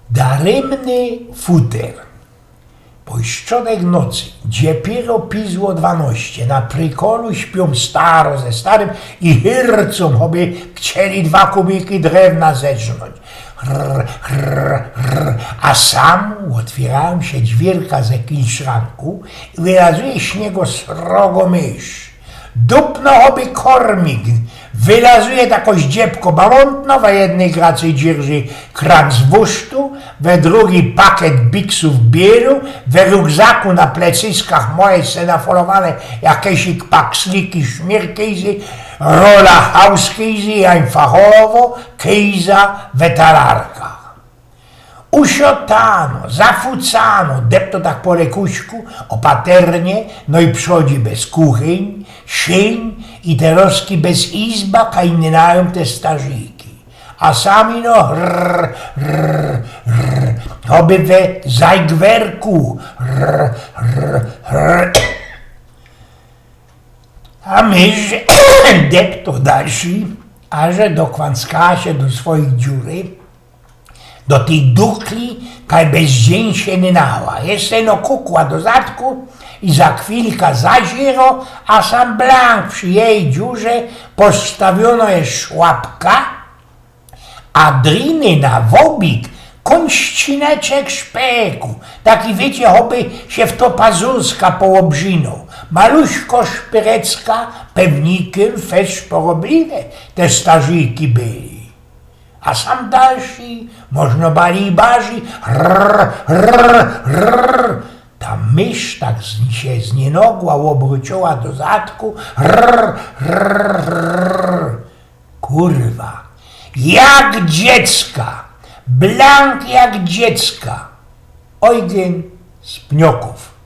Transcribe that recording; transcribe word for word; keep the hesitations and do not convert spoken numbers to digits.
Darymny futer. Pojszczodek nocy, dziepiero pizło dwanoście, na prikolu śpiōm staro ze starym i hyrcōm, choby chcieli dwa kubiki drewna zerznōńć. Rr, rr, rr. A sam ôtwiyrajōm sie dźwiyrka ze kilszranku i wylazuje z niego srogo mysz. Dupno choby kormik, wylazuje tako zdziebko bamōntno, we jednyj gracy dzierży kranc wusztu, we drugij pakiet biksōw bielu, we rukzaku na plecyskach moje scenaforowane jakeś paksliki, szmierkejzy, rola hauskejzy, jańfachowo, kejza, we talarkach. Usiotano, zafucano, depto tak po lekuśku, opaternie, no i przodzi bez kuchyń, szyń i teroski bez izba, kaj nynajōm te starzyki. A sam ino rr, rr, rr, choby we zajgwerku. Rr, rr, rr. A mysz depto dalszyj, aże dokwanckała sie do swojij dziury, do tyj dukli, kaj bez dziyń sie nynała. Jeszcze ino kukła do zadku i za chwilka zaziero, a sam blank przi jeji dziurze postawiono je szłapka, a driny na wobik kōnścineczek szpeku, taki, wiycie, choby sie w to pazurska połobrzino. Maluśko szpyrecka, pewnikym fest porobliwe te starzyki byli. A sam dalszyj, możno bali i barzi, rr, rr, rr. Ta mysz tak z, sie zniynogła ôbroczōła do zadku, rr, rr, rr. Kurwa, jak dziecka, blank jak dziecka. Ojgyn z Pniokōw.